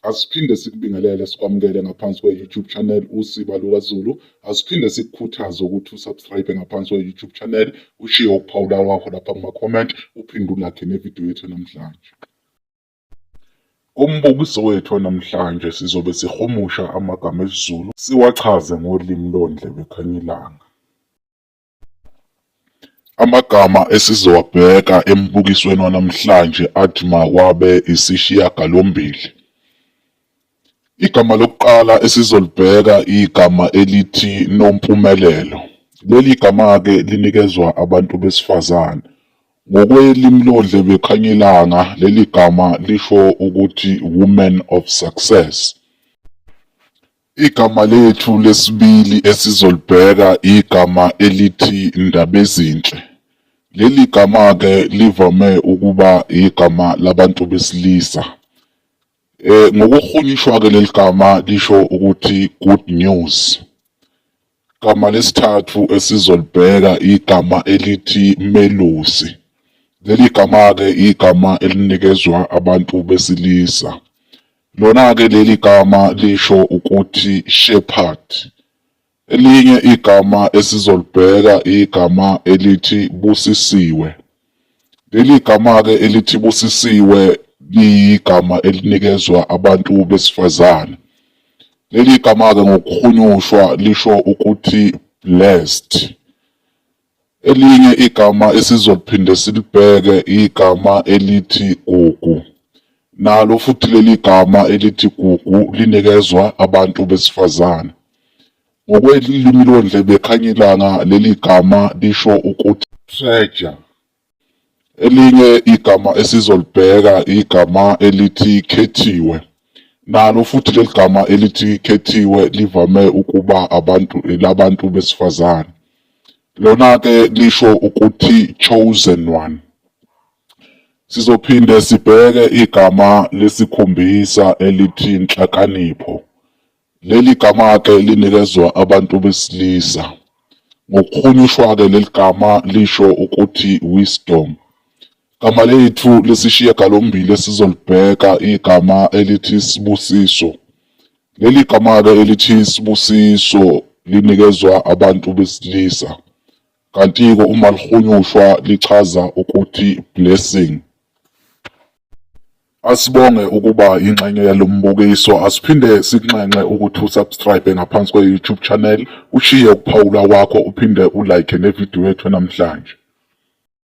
Asiphinde sikubingelele sikwamukele ngaphansi kwe-YouTube channel Usiba LukaZulu. Asiphinde sikukhuthaze ukuthi usubscribe ngaphansi kwe-YouTube channel, ushiye ukuphawula kwakho lapha kuma-comment, uphinde ulike nevidiyo yethu namhlanje. Kumbukiso wethu namhlanje sizobe sihumusha amagama esiZulu siwachaze ngolimi londlebe khanyilanga. Amagama esizowabheka embukisweni wanamhlanje athi mawabe isishiyagalombili. Igama lokuqala esizolibheka igama elithi Nompumelelo. Leli gama-ke linikezwa abantu besifazane. Ngokwelimi lodlebe khanyilanga leli gama lisho ukuthi woman of success. Igama lethu lesibili esizolibheka igama elithi Ndabezinhle. Leli gama-ke livame ukuba igama labantu besilisa. Ngokuhunyushwa-ke leli gama lisho ukuthi good news. Igama lesithathu esizolibheka igama elithi Melusi. Leli gama-ke igama elinikezwa abantu besilisa. Lona-ke leli gama lisho ukuthi shepherd. Elinye igama esizolibheka igama elithi Busisiwe. Leli gama-ke elithi Busisiwe liyigama elinikezwa abantu besifazane. Leli gama-ke ngokuhunyushwa lisho ukuthi blessed. Elinye igama esizoliphinde silibheke igama elithi Gugu. Nalo futhi leli gama elithi Gugu linikezwa abantu besifazane. Ngokwelimi londlebe khanyilanga leli gama lisho ukuthi treasure. Elinye igama esizolibheka igama elithi Khethiwe. Nalo futhi leli gama elithi Khethiwe livame ukuba abantu labantu besifazane. Lona-ke lisho ukuthi chosen one. Sizophinde sibheke igama lesikhombisa elithi Nhlakanipho. Leli gama-ke linikezwa abantu besilisa. Ngokuhunyushwa-ke leli gama lisho ukuthi wisdom. Gama lethu lesishiyagalombili esizolibheka igama elithi Sibusiso. Leli gama-ke elithi Sibusiso linikezwa abantu besilisa. Kanti-ke uma lihunyushwa lichaza ukuthi blessing. Asibonge ukuba ingxenye yalo mbukiso. Asiphinde sikunxenxe ukuthi usubscribe ngaphansi kwe-YouTube channel, ushiye ukuphawula kwakho, uphinde ulike nevidiyo yethu namhlanje.